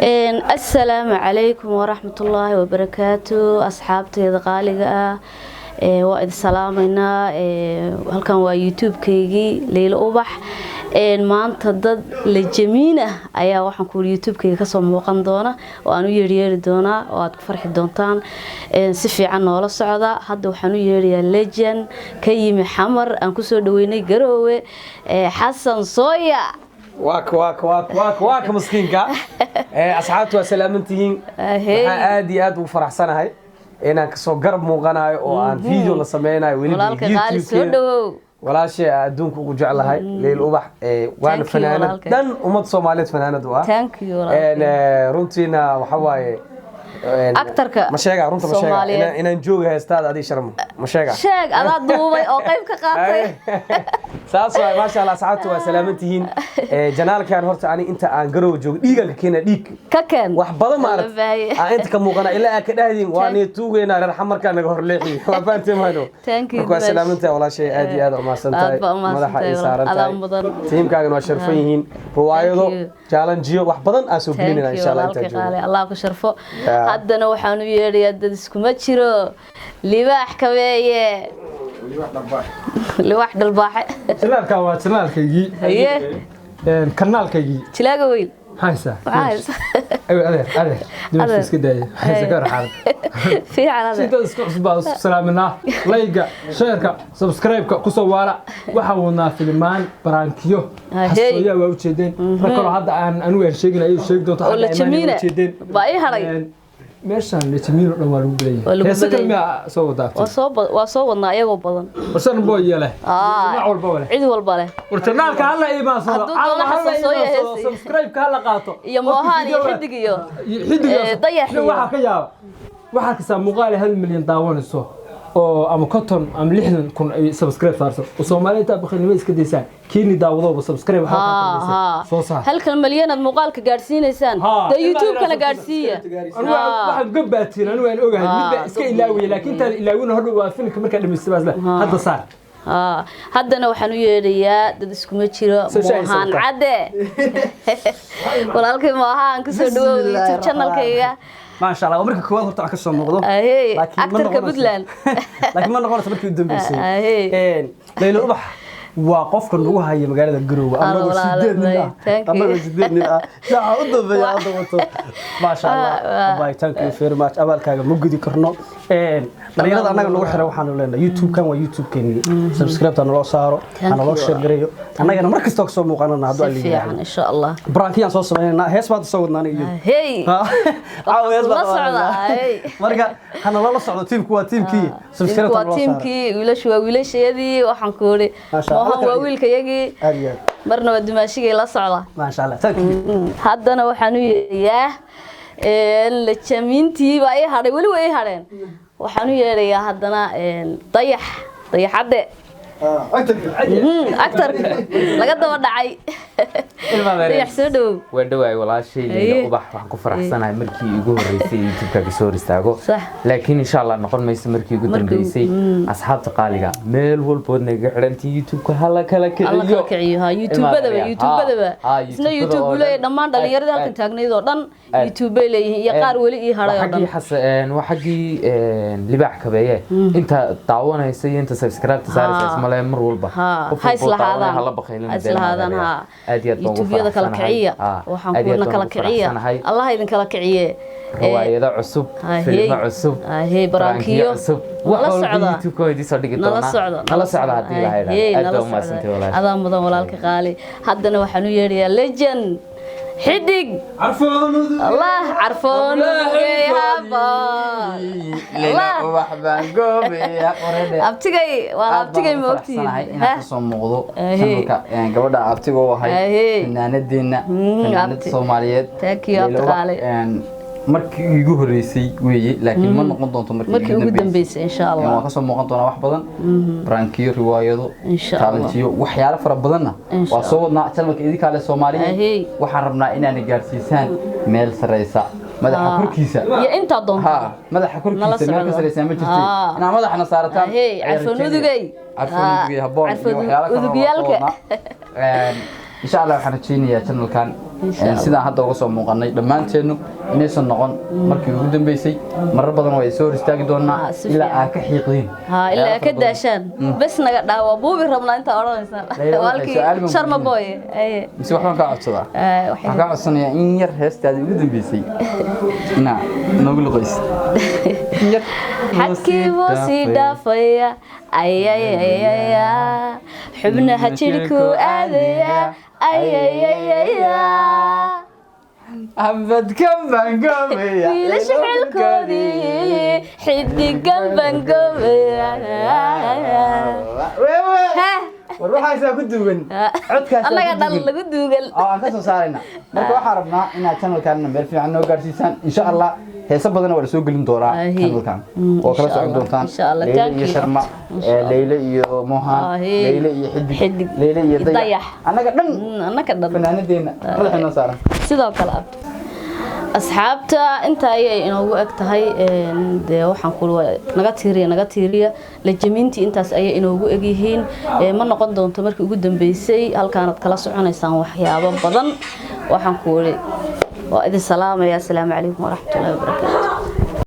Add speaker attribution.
Speaker 1: Assalaamu calaykum waraxmatullaahi wabarakaatu. Asxaabteeda qaaliga ah, waa idin salaamaynaa. Halkan waa YouTube-kaygii Leylo Ubax. Maanta dad lejamiin ah ayaa waxaan ku YouTube-kayga kasoo muuqan doona oo aan u yeeryeeri doonaa oo aad ku farxi doontaan. Si fiican noola socda. Hadda waxaan u yeerayaa legend ka yimi Xamar, aan kusoo dhaweynay Garoowe, Xasan Sooya.
Speaker 2: Waaka, waaka, waaka, waaka, waaka maskiinka. Asxaabtu waa salaamantihiin. Waxaan aad iyo aad ugu faraxsanahay inaan kasoo garab muuqanayo oo aan video la sameynayo weliba.
Speaker 1: Walaalka qaali, soo dhawow.
Speaker 2: Walaashay aan adduunka ugu jeclahay, Leyl Ubax, waana
Speaker 1: Thank you,
Speaker 2: fanaanad
Speaker 1: walaalkay.
Speaker 2: dhan ummad Soomaaliyeed fanaanad u ah.
Speaker 1: Thank you, walaalkay.
Speaker 2: Runtiina waxa waaye
Speaker 1: Actorka
Speaker 2: ma sheega runta, ma sheega
Speaker 1: Soomaaliyeed.
Speaker 2: Inaan jooga heestaada adii sharmo, ma sheega?
Speaker 1: Sheeg, adaa duubay oo qayb ka qaatay.
Speaker 2: Saas waay, maasha Allah. Asxaabtu waa salaaman tihiin. Janaalkan horta ani inta aan Garow joogo dhiigan ka keena dhiig.
Speaker 1: Ka keen.
Speaker 2: Wax badan ma arag
Speaker 1: La baaye.
Speaker 2: Aan inta ka muuqana ilaa aad ka dhahdiin waa nii tuugeynaa reer Xamarkaa naga horleexiy, waa fahanteen mayno?
Speaker 1: Thank you,
Speaker 2: Marka waa
Speaker 1: Dimash.
Speaker 2: salaamantahay walaashay, aad iyo aad umahadsan tahay.
Speaker 1: Aad baa umahadsan
Speaker 2: Madaxa
Speaker 1: tahay,
Speaker 2: ii saaran
Speaker 1: adaa
Speaker 2: tahay.
Speaker 1: mudan.
Speaker 2: Tiimkaagana waa sharfan yihiin. Riwaayado,
Speaker 1: Thank you.
Speaker 2: challengeyo, wax badan aan soo gelinayna
Speaker 1: Thank you,
Speaker 2: insha Allah intaan
Speaker 1: walaalkay qaali.
Speaker 2: joogo.
Speaker 1: Allah ku sharfo.
Speaker 2: Yeah.
Speaker 1: Haddana waxaan u yeedhayaa dad iskuma jiro, Libaax Kabeeye, Libaax Dhalbaaxe.
Speaker 3: Janaalkan waa janaalkaygii.
Speaker 1: Haye.
Speaker 3: Kanaalkaygii.
Speaker 1: Jilaaga weyn.
Speaker 3: Maxaa haysaa?
Speaker 1: Maxaa haysa?
Speaker 3: Ayo, adeer, adeer.
Speaker 1: Adeer.
Speaker 3: Dimasha iska daaya. Maxaa haysa ka hor xaalad?
Speaker 1: Fiican, adeer.
Speaker 3: Sidoo isku cusub baa isku salaaminaa. Like-ga, share-ka, subscribe-ka kusoo waala. Waxaan wadnaa filimaan, prankiyo.
Speaker 1: Ahey.
Speaker 3: Xasooyaa waa ujeedeen. Rag kaloo hadda aan anigu aan sheegin ayay sheegi doonto.
Speaker 1: Oo
Speaker 3: Xagga
Speaker 1: la
Speaker 3: imaanaya
Speaker 1: jamiina.
Speaker 3: waa ujeedeen.
Speaker 1: Baa ii hadhay.
Speaker 3: Meeshaan lejamiin oo dhan waa lagu badan
Speaker 1: Waa
Speaker 3: yahay.
Speaker 1: lagu
Speaker 3: Heese
Speaker 1: badan
Speaker 3: kale
Speaker 1: yahay.
Speaker 3: miyaa soo wadaabtay?
Speaker 1: Waa soo wadnaa iyagoo badan.
Speaker 3: Warsan boy yeele.
Speaker 1: Ah.
Speaker 3: Dhinac walba wale.
Speaker 1: Cid walba leh.
Speaker 3: War janaalka hala iimaansado.
Speaker 1: Hadduu doono
Speaker 3: Caawa hala
Speaker 1: Xasan Sooya
Speaker 3: iimaansado.
Speaker 1: heesi.
Speaker 3: Subscribe-ka hala qaato.
Speaker 1: Iyo
Speaker 3: Qofka
Speaker 1: Moohaan iyo
Speaker 3: video-ga-
Speaker 1: Xidig iyo
Speaker 3: xidig iyo
Speaker 1: Dayax
Speaker 3: nin
Speaker 1: iyo-
Speaker 3: waxaa ka yaaba, waxaa kastaa muuqaal 1 milyan daawanayso oo ama 50 ama 60 kun ay subscribe saarso oo Soomaaliya intaa bakhiilnimo iska daysaan, kiini daawadooba subscribe waxaa ka kordhisay. Soo saar.
Speaker 1: Halkan malyanaad muuqaalka gaadhsiinaysaan. Dee YouTube-kana gaadhsiiya.
Speaker 3: Anigu waxaad uga baatiin, anigu aan ogahay midba iska ilaawaya, laakiin intaad ilaawin hodhow waa filimka markaa dhamaystay baas leh hadda saar.
Speaker 1: Haddana waxaan u yeedhayaa dad iskuma jiro,
Speaker 3: Soo shaacaysa
Speaker 1: Moohaan
Speaker 3: wataa.
Speaker 1: Cadde. Walaalkay Moohaan, kusoo dhawow YouTube channelkayga.
Speaker 4: Maasha Allah, waa marka koowaad horta aan ka soo muuqdo.
Speaker 1: Ahey,
Speaker 4: Laakiin ma
Speaker 1: actorka
Speaker 4: noqonayso-
Speaker 1: Puntland.
Speaker 4: Laakiin ma noqonayso markii u dambeysay.
Speaker 1: Ahey.
Speaker 4: Laylo Ubax waa qofka nagu haya magaalada Garoowe
Speaker 1: Alla
Speaker 4: annagoo
Speaker 1: walaalo,
Speaker 4: 8 nin ah.
Speaker 1: thank you.
Speaker 4: Annagoo 8 nin ah. Shaaca u dambeeya hadda wato. Maasha Allah. Bye, thank you very much. Abaalkaaga ma gudi karno. Dhalinyarada annaga nagu xiran waxaanu leenahay YouTube-kan waa YouTube-keenii. Subscribe-ta naloo saaro,
Speaker 1: Thank
Speaker 4: ha naloo
Speaker 1: you.
Speaker 4: share gareeyo. Annagana mar kasta oo kasoo muuqanana hadduu
Speaker 1: Si
Speaker 4: Alla
Speaker 1: fiican,
Speaker 4: yidhaahdo.
Speaker 1: insha Allah.
Speaker 4: Prank-iyaan soo sameynaa, hees baad soo wadnaa aniga iyo.
Speaker 1: Hey.
Speaker 4: Caawa hees
Speaker 1: la
Speaker 4: baad
Speaker 1: socda, hey.
Speaker 4: Marka hana lala socdo, tiimku waa tiimkii. Subscribe
Speaker 1: waa tiimkii, wiilashu waa wiilashayadii, waxaan ku uri
Speaker 4: Maasha Allah.
Speaker 1: Moohan waa wiilkayagii.
Speaker 4: Aad iyo aad.
Speaker 1: Marna waa dumaashigay la socda.
Speaker 4: Maasha Allah, thank you.
Speaker 1: Haddana waxaan u yeedhayaa lajamiintii baa ii hadhay, weli way ii hadheen. Waxaan u yeedhayaa haddana Dayax, Dayaxadde, actorka laga daba dhacay. Dayax, soo dhawow.
Speaker 5: Waan dhawaay walaashay Leyla
Speaker 1: Haye.
Speaker 5: Ubax. Waxaan ku faraxsanahay markii igu horreysay YouTube-ka kasoo hor istaago,
Speaker 1: Sax.
Speaker 5: laakiin insha Allah noqon mayso markii ugu dambeysay. Asxaabta qaaliga, meel walbood naga xidhantii, YouTube-ka hala kala
Speaker 1: Alla
Speaker 5: kiciyo.
Speaker 1: kala kiciyo ha YouTube-adaba.
Speaker 5: Imaanaya.
Speaker 1: YouTube-adaba isna
Speaker 5: YouTube-ada
Speaker 1: YouTube
Speaker 5: oo
Speaker 1: buu leeyahay.
Speaker 5: dhan.
Speaker 1: Dhammaan dhallinyaradii halkan
Speaker 5: Aad.
Speaker 1: taagnayd oo dhan
Speaker 5: Aad.
Speaker 1: YouTube bay leeyihiin iyo qaar weli ii hadhay oo
Speaker 5: Xaggii
Speaker 1: dhan.
Speaker 5: Xasan waa xaggii Libaax Kabeeye, inta daawanaysa iyo inta subscribe saaraysa ismale mar walba. Qof
Speaker 1: Ha
Speaker 5: walbo
Speaker 1: islahaadaan.
Speaker 5: daawanaya hala bakhaylina
Speaker 1: Ha
Speaker 5: dee
Speaker 1: islahaadaan.
Speaker 5: maadaya. Aad iyo aad baan ugu
Speaker 1: YouTubeyada kala
Speaker 5: faraxsanahay.
Speaker 1: kiciya. Waxaan
Speaker 5: Aad iyo aad
Speaker 1: kuwana
Speaker 5: baan
Speaker 1: kala
Speaker 5: ugu
Speaker 1: kiciya.
Speaker 5: faraxsanahay.
Speaker 1: Allah idin kala kiciye.
Speaker 5: Riwaayado cusub, filmo cusub,
Speaker 1: ahey, prankiyo
Speaker 5: prankiyo cusub, wax
Speaker 1: nala
Speaker 5: walba
Speaker 1: socda.
Speaker 5: YouTube-ka waa idiin soo dhigi
Speaker 1: Nala
Speaker 5: doonaa.
Speaker 1: socdo.
Speaker 5: Nala socda haddii la
Speaker 1: Ahey,
Speaker 5: yidhaahdo. Aad
Speaker 1: nala
Speaker 5: baa umahadsantahay
Speaker 1: socda.
Speaker 5: walaashay.
Speaker 1: Adaa mudan, walaalka qaali. Haddana waxaan u yeedhayaa legend Xidig. Allah carfoon udugay habaan.
Speaker 6: Leyla Ubax baan goobaya qoradhe.
Speaker 1: Abtigay waa
Speaker 6: Aad baan
Speaker 1: abtigay
Speaker 6: ugu
Speaker 1: ma ogtihiin?
Speaker 6: faraxsanahay inaan kasoo muuqdo
Speaker 1: Ahey.
Speaker 6: channelka gabadha abtiga u ahay,
Speaker 1: Ahey.
Speaker 6: fanaanadeena, fanaanada
Speaker 1: Abti.
Speaker 6: Soomaaliyeed.
Speaker 1: Thank you,
Speaker 6: Leyla
Speaker 1: abti
Speaker 6: Ubax,
Speaker 1: qaali.
Speaker 6: Markii iigu horreysay weeye, laakiin ma noqon doonto markii
Speaker 1: Markii ugu dambeysay insha Allah.
Speaker 6: Waan kasoo muuqan doonaa wax badan, prankiyo, riwaayado,
Speaker 1: Insha Allah.
Speaker 6: challengeyo, waxyaalo fara badanna
Speaker 1: Insha
Speaker 6: waa soo wadnaa. Channelka idinkaa leh Soomaaliya.
Speaker 1: Ahey.
Speaker 6: Waxaan rabnaa inaana gaarsiisaan meel sareysa, madaxa korkiisa.
Speaker 1: Iyo intaa doonto.
Speaker 6: Ha, madaxa
Speaker 1: Nala
Speaker 6: korkiisa meel ka
Speaker 1: socdo.
Speaker 6: sareysa ma jirtay inaa madaxna saarataan
Speaker 1: Ahey,
Speaker 6: ayaa
Speaker 1: carfoon
Speaker 6: rajeynaya.
Speaker 1: udugay.
Speaker 6: Carfoon udugay, habboon iyo
Speaker 1: Carfoon
Speaker 6: waxyaalo kale oo waa soo
Speaker 1: udugyaalka.
Speaker 6: wadnaa. Insha Allah waxaan rajeynayaa channelkan
Speaker 1: Insha Allah.
Speaker 6: Sidaan hadda uga soo muuqanay dhammaanteennu inaysan noqon markii ugu dambeysay. Marar badan waa soo hor istaagi doonaa
Speaker 1: Si
Speaker 6: ilaa
Speaker 1: fiican.
Speaker 6: aa ka xiiqdiin.
Speaker 1: Ha, ilaa
Speaker 6: Waxyaalo
Speaker 1: ka
Speaker 6: fara badan.
Speaker 1: daashaan bes naga dhaawa buubi rabnaa intaa odhanaysaan.
Speaker 6: Layla, waxay
Speaker 1: Walkii
Speaker 6: su'aal baan
Speaker 1: Sharma
Speaker 6: ku
Speaker 1: Boy. Aye.
Speaker 6: Mise waxbaan kaa codsadaa?
Speaker 1: Waxay
Speaker 6: Waxaan kaa codsanayaa in yar heestaadii ugu dambeysay inaa noogu luqaysid. In yar.
Speaker 1: Xadkii buu sii dhaafaya, ayayayaya, xubnaha jidhku aadaya, ayayayaya.
Speaker 6: Habadkan baan goobaya.
Speaker 1: Wiilasha xilkoodii xidigan baan goobaya.
Speaker 6: Wewe.
Speaker 1: Heh.
Speaker 6: War waxaasaa ku duugan. Codkaasaa
Speaker 1: Annaga
Speaker 6: ku
Speaker 1: dhan
Speaker 6: duugan.
Speaker 1: lagu duugal.
Speaker 6: Oo aan ka soo saarayna. Marka waxaan rabnaa inaad channelkan meel fiican noo gaarsiisaan. Insha Allah heesa badan waa la soo gelin doonaa
Speaker 1: Ahi.
Speaker 6: channelkan. Oo kala
Speaker 1: Insha
Speaker 6: socon
Speaker 1: Allah,
Speaker 6: doontaan.
Speaker 1: insha Allah.
Speaker 6: Leyle
Speaker 1: Thank
Speaker 6: iyo
Speaker 1: you.
Speaker 6: Sharma,
Speaker 1: Insha Allah.
Speaker 6: Leyle iyo Mohan,
Speaker 1: Ahi.
Speaker 6: Leyle iyo Xidig,
Speaker 1: Xidig.
Speaker 6: Leyle iyo Dayax.
Speaker 1: Dayax.
Speaker 6: Annaga dhan
Speaker 1: Annaga dhan.
Speaker 6: fanaanadeena madaxa noo saaran.
Speaker 1: Sidoo kale abdi, asxaabta inta ayay inoogu eg tahay. Dee waxaan kula naga tiiriya, naga tiiriya lajamiintii intaas ayay inoogu eg yihiin. Ma noqon doonto markii ugu dambeysay. Halkaanaad kala soconaysaan waxyaabo badan. Waxaan ku wiri waa idin salaamaya. Asalaamu calaykum waraxmatullaahi wabarakaatu.